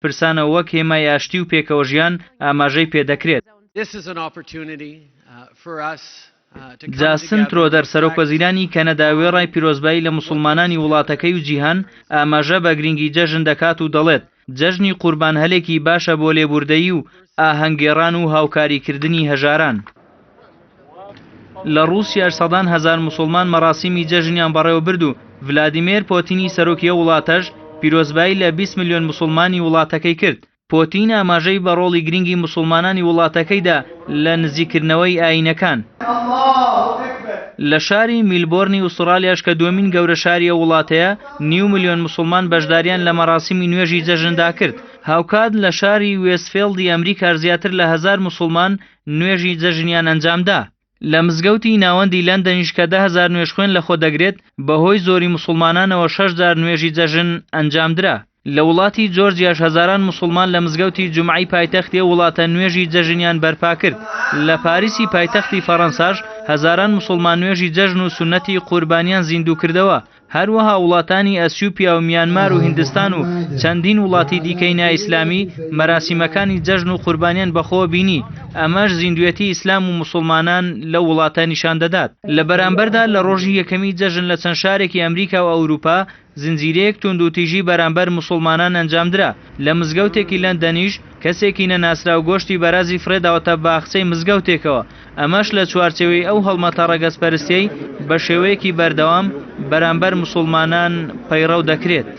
بەرپرسانەوە وەک هێمای ئاشتی و پێکەوەژیان ئاماژەی پێدەکرێت. جاستن ترۆدەر، سەرۆکوەزیرانی کەنەدا وێڕای پیرۆزبایی لە موسڵمانانی وڵاتەکەی و جیهان، ئاماژە بە گرنگی جەژن دەکات و دەڵێت، جەژنی قوربان هەلێکی باشە بۆ لێبوردەیی و ئاهەنگگێڕان و هاوکاریکردنی هەژاران. لە ڕووسیاش سەدان هەزار موسڵمان مەراسیمی جەژنیان بەڕێوەبرد و ڤلادیمێر پۆتینی سەرۆکی ئەو وڵاتەش پیرۆزبایی لە 20 ملیۆن موسڵمانی وڵاتەکەی کرد. پۆتین ئاماژەی بە ڕۆڵی گرنگی موسڵمانانی وڵاتەکەی دا لە نزیککردنەوەی ئایینەکان. لە شاری میلبۆرنی ئوستڕالیاش کە دووەمین گەورە شاری ئەو وڵاتەیە، نیو ملیۆن موسڵمان بەشداریان لە مەراسیمی نوێژی جەژندا کرد. هاوکات لە شاری وێستفێڵدی ئەمریکاش زیاتر لە هەزار موسڵمان نوێژی جەژنیان ئەنجامدا. لە مزگەوتی ناوەندی لەندەنیش کە 10,000 نوێژخوێن لەخۆ دەگرێت، بەهۆی زۆری موسڵمانانەوە شەش جار نوێژی جەژن ئەنجامدرا. لە وڵاتی جۆرجیاش هەزاران موسڵمان لە مزگەوتی جومعەی پایتەختی ئەو وڵاتە نوێژی جەژنیان بەرپاکرد. لە پاریسی پایتەختی فەڕەنساش هەزاران موسڵمان نوێژی جەژن و سوننەتی قوربانیان زیندووکردەوە. هەروەها وڵاتانی ئەسیوپیا و میانمار و هیندستان و چەندین وڵاتی دیکەی نائیسلامی مەراسیمەکانی جەژن و قوربانیان بەخۆوە بینی، ئەمەش زیندوێتی ئیسلام و موسڵمانان لەو وڵاتە نیشان دەدات. لە بەرامبەردا لە ڕۆژی یەکەمی جەژن لە چەند شارێکی ئەمریکا و ئەوروپا زنجیرەیەک توندوتیژی بەرامبەر موسڵمانان ئەنجامدرا، لە مزگەوتێکی لەندەنیش کەسێکی نەناسراو گۆشتی بەرازی فڕێداوەتە باخچەی مزگەوتێکەوە، ئەمەش لە چوارچێوەی ئەو هەڵمەتە ڕەگەزپەرستیەی بە شێوەیەکی بەردەوام بەرامبەر موسڵمانان پەیڕەو دەکرێت.